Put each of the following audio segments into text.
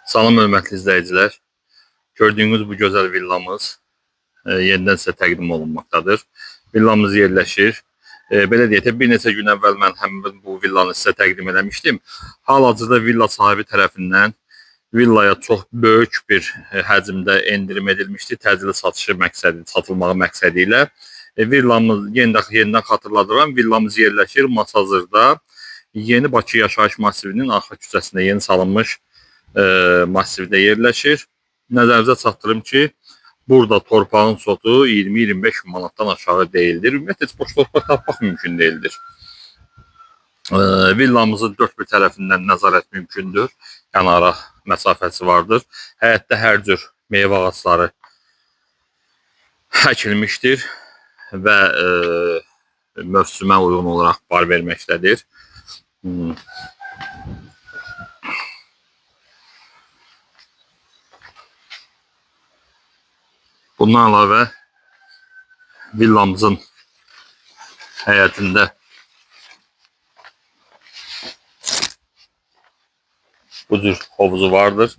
Salam hörmətli izləyicilər. Gördüyünüz bu gözəl villamız yenidən sizə təqdim olunmaqdadır. Villamız yerləşir. Belə deyək də, bir neçə gün əvvəl mən həmin bu villanı sizə təqdim eləmişdim. Hal-hazırda villa sahibi tərəfindən villaya çox böyük bir həcmdə endirim edilmişdi. Təcili satışı məqsədi, satılmağı məqsədi ilə. Villamız yenidən xatırladıram, villamız yerləşir Masazırda. Yeni Bakı yaşayış massivinin arxa küçəsində yeni salınmış massivdə yerləşir. Nəzərinizə çatdırım ki, burada torpağın sotu 20-25 manatdan aşağı deyildir. Ümumiyyətlə heç boş torpaq tapmaq mümkün deyildir. Villamızın dörd bir tərəfindən nəzarət mümkündür. Yəni ara məsafəsi vardır. Həyətdə hər cür meyvə ağacları əkilmişdir və mövsümə uyğun olaraq bar verməkdədir. Bundan əlavə villamızın həyətində bu cür hovuzu vardır.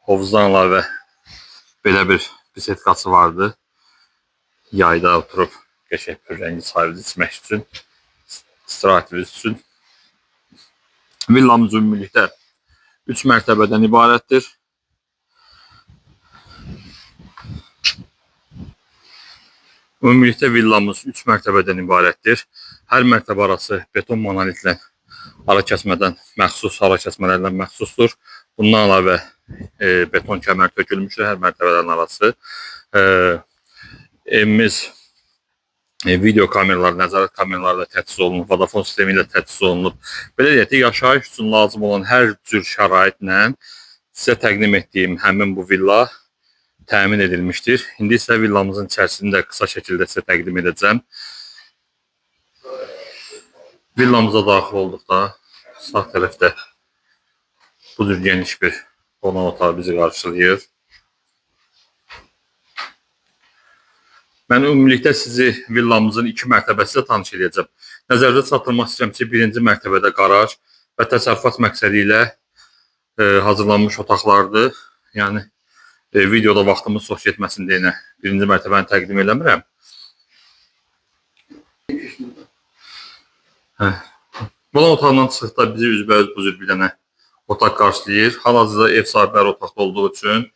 Hovuzdan əlavə belə bir bisetkası vardır. Yayda oturub qəşəng bir rəngli çayınızı içmək üçün, istirahətiniz üçün. Villamız ümumilikdə 3 mərtəbədən ibarətdir. Ümumilikdə villamız 3 mərtəbədən ibarətdir. Hər mərtəbə arası beton monolitlə ara kəsmədən məxsus, ara kəsmələrlə məxsusdur. Bundan əlavə beton kəmər tökülmüşdür hər mərtəbələrin arası. Evimiz video kameralar, nəzarət kameraları ilə təchiz olunub, Vodafone sistemi ilə təchiz olunub. Belə deyək də, yaşayış üçün lazım olan hər cür şəraitlə sizə təqdim etdiyim həmin bu villa təmin edilmişdir. İndi isə villamızın içərisini də qısa şəkildə sizə təqdim edəcəm. Villamıza daxil olduqda sağ tərəfdə bu cür geniş bir qonaq otağı bizi qarşılayır. Mən ümumilikdə sizi villamızın iki mərtəbəsi ilə tanış edəcəm. Nəzərdə çatdırmaq istəyirəm ki, birinci mərtəbədə qaraj və təsərrüfat məqsədi ilə hazırlanmış otaqlardır. Yəni videoda vaxtımız çox getməsin deyənə birinci mərtəbəni təqdim eləmirəm. Hə. Qonaq otağından çıxdıqda bizi üzbəüz bu cür bir dənə otaq qarşılayır. Hal-hazırda ev sahibləri otaqda olduğu üçün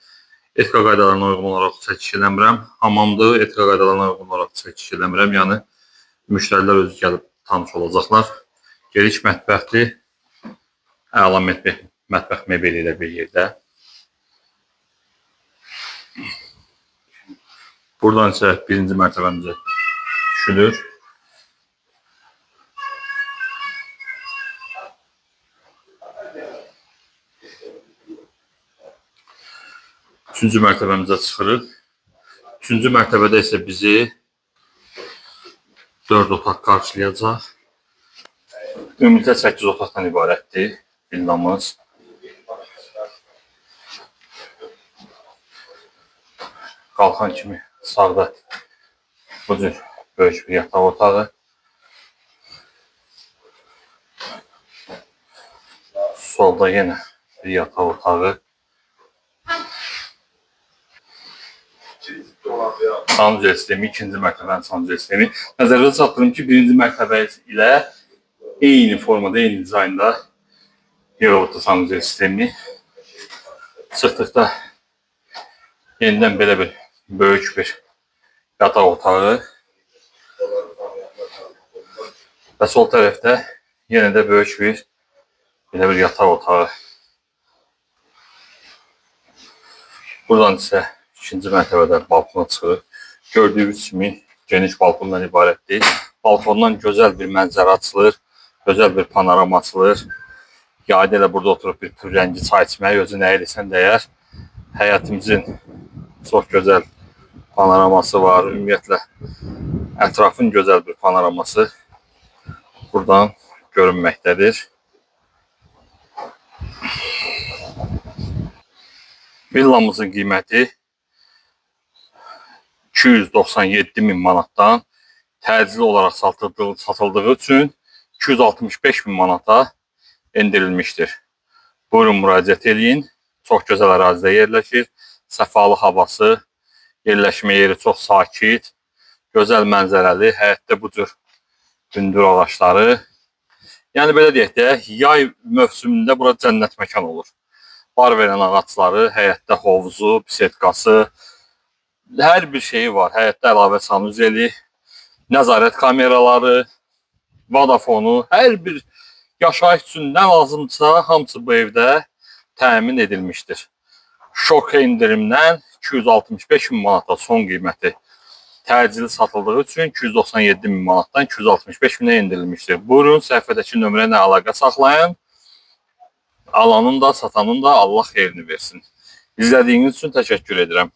etika qaydalarına uyğun olaraq çəkiş eləmirəm. Hamamdır, etika qaydalarına uyğun olaraq çəkiş eləmirəm. Yəni müştərilər özü gəlib tanış olacaqlar. Geniş mətbəxdir. Əla mətbəx mebeli ilə bir yerdə. Buradan isə birinci mərtəbəmizə düşülür. Üçüncü mərtəbəmizə çıxırıq. Üçüncü mərtəbədə isə bizi 4 otaq qarşılayacaq. Ümumilikdə 8 otaqdan ibarətdir villamız. Qalxan kimi sağda bu cür böyük bir yataq otağı. Solda yenə bir yataq otağı. Sanuzel sistemi, ikinci mərtəbənin sanuzel sistemi. Nəzərdə çatdırım ki, birinci mərtəbə ilə eyni formada, eyni dizaynda yer sanuzel sistemi. Çıxdıqda yenidən belə bir böyük bir yataq otağı və sol tərəfdə yenə də böyük bir belə bir yataq otağı. Buradan isə ikinci mərtəbədə balkona çıxırıq. Gördüyünüz kimi geniş balkondan ibarətdir. Balkondan gözəl bir mənzərə açılır, gözəl bir panorama açılır. Yayda elə burada oturub bir pürrəngi çay içmək özü nəyə desən dəyər. Həyətimizin çox gözəl panoraması var. Ümumiyyətlə ətrafın gözəl bir panoraması buradan görünməkdədir. Villamızın qiyməti 297 min manatdan təcili olaraq satıldığı üçün 265 min manata endirilmişdir. Buyurun müraciət eləyin. Çox gözəl ərazidə yerləşir. Səfalı havası, yerləşmə yeri çox sakit, gözəl mənzərəli, həyətdə bu cür hündür ağacları. Yəni belə deyək də, yay mövsümündə bura cənnət məkan olur. Bar verən ağacları, həyətdə hovuzu, bisetkası, hər bir şeyi var. Həyətdə əlavə sanuzeli, nəzarət kameraları, Vodafone-u, hər bir yaşayış üçün nə lazımdırsa, hamısı bu evdə təmin edilmişdir. Şok endirimdən 265 min manata son qiyməti təcili satıldığı üçün 297 min manatdan 265 minə endirilmişdir. Buyurun, səhifədəki nömrə ilə əlaqə saxlayın. Alanın da, satanın da Allah xeyrini versin. İzlədiyiniz üçün təşəkkür edirəm.